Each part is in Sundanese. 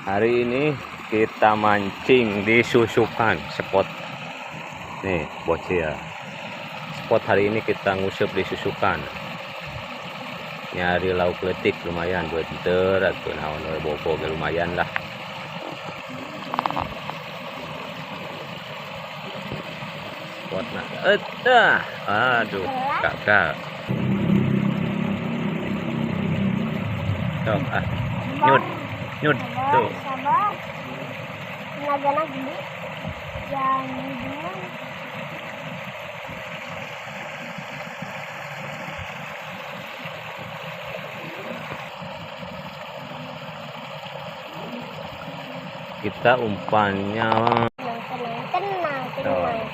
Hari ini kita mancing di Susukan spot. Nih, bocil. Spot hari ini kita nguseup di Susukan. Nyari lauk leutik lumayan beunteur atuh naon we bobo ge lumayan lah. Spot nah. Etah. Aduh, gagal. Sok ah. Nyut. Nyut tuh. Sabar. Tenagana gede. Jangan bingung. Kita umpannya Tenang, tenang, tenang, tenang.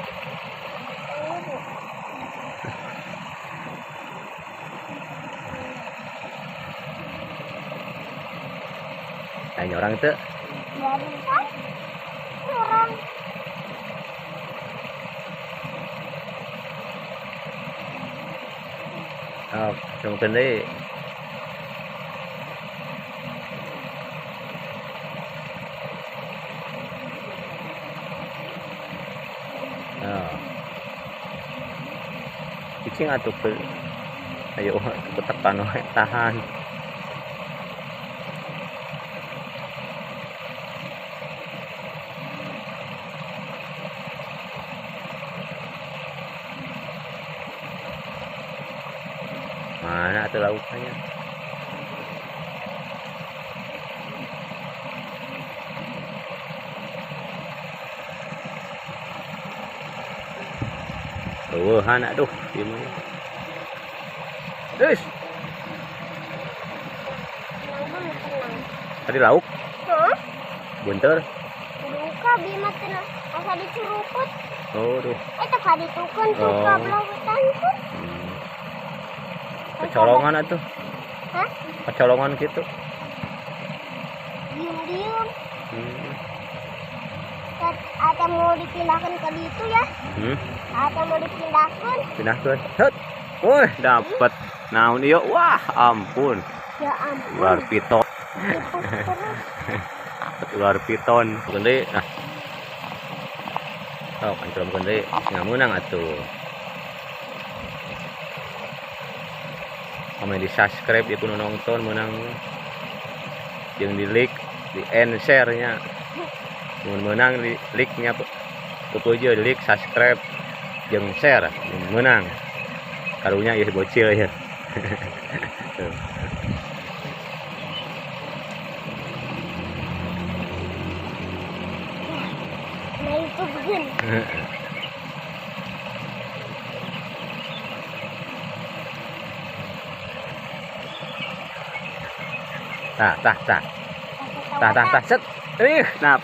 Tanya orang itu. Barusan orang. Oh, cuma deh. Oh. Cicing atuh ke. Ayo tekan we tahan. Mana tuh lautannya? Eueuhan aduh ieu mah. Terus. Tadi lauk? Hah? Bunter? Duka bima teh asa dicuruput. Oh, duh. Eta ka ditukeun tuh ka lautan tuh. Kecolongan atuh. Hah? Kecolongan gitu. Diem-diem. Atau mau dipindahkan ke situ ya? Atau mau dipindahkan? Pindahkan. Hut. Wih, dapat. Naon ieu? Wah, ampun. Ya ampun. Ular piton. Ular piton. Gede. Nah. Sok ancrom gede. Nggak menang atuh. Komen di subscribe di kudu nonton menang. Jeung di like, di and share nya. Mun menang di like nya pupuju di like, subscribe jeung share mun menang. Karunya ieu bocil ya. Tuh. Nah itu begini. Tah, tah, tah. Tah, tah, tah, set. Ih, nah,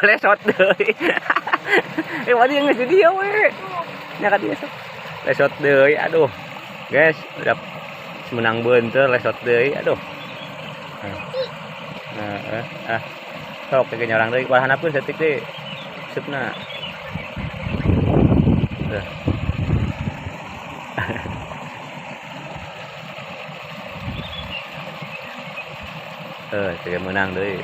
lesot deui. Wadi geus di dieu we. Nya ka dieu sok. Lesot deui, aduh. Guys, udah menang beunteur lesot deui, aduh. Heeh, ah. Sok ge nyorang deui, bahan pun setik deui. Setna. Tuh. Saya menang deui.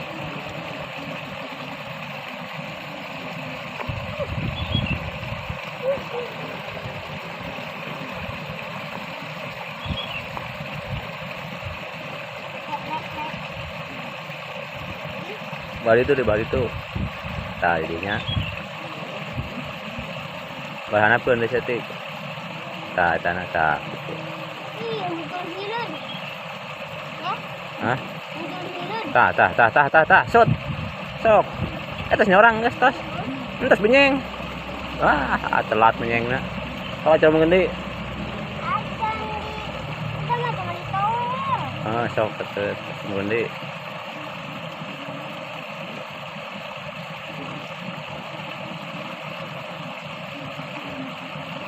Bali itu di Bali tuh. Tah dinya. Bahan apa deui setik? Tah tanah tah gitu. Ih, muncul hileun. Ya? Hah? Tah tah tah tah tah tah sot. Sok. Eta nyorang geus tos. Entos benyeng. Wah, telat menyengna. Kalau cara mengendi. Acan di kita mah cuma di tower. Ah, sok ketet mengendi.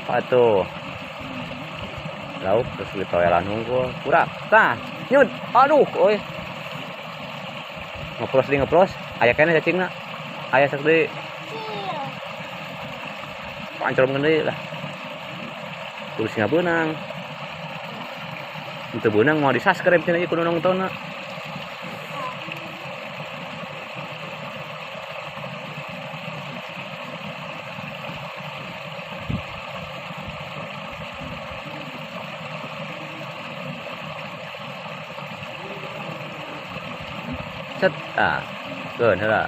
Atuh. Lauk terus ditoelan hungkul. Kurak. Tah, nyut. Aduh, euy. Ngeplos di ngeplos, aya keneh cacingna. Aya sok deui. Pancrom gede lah. Terus nggak beunang. Teu beunang mau di-subscribe cenah ieu kudu nongtonna. Set tah. Keun heula.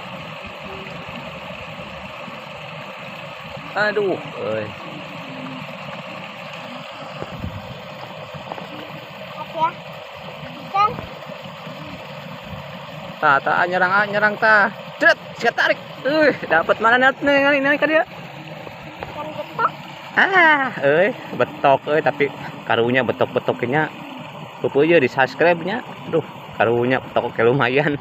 Aduh, euy. Oke ya. Ikan. Tah, tah nyerang ah, nyerang tah. Cet, sikat tarik. Dapat mana nih nih ka dia. Ikan betok. Ah, euy, betok euy, tapi karunya betok-betoknya. Pupuy di subscribe nya. Aduh, karunya betok oke lumayan.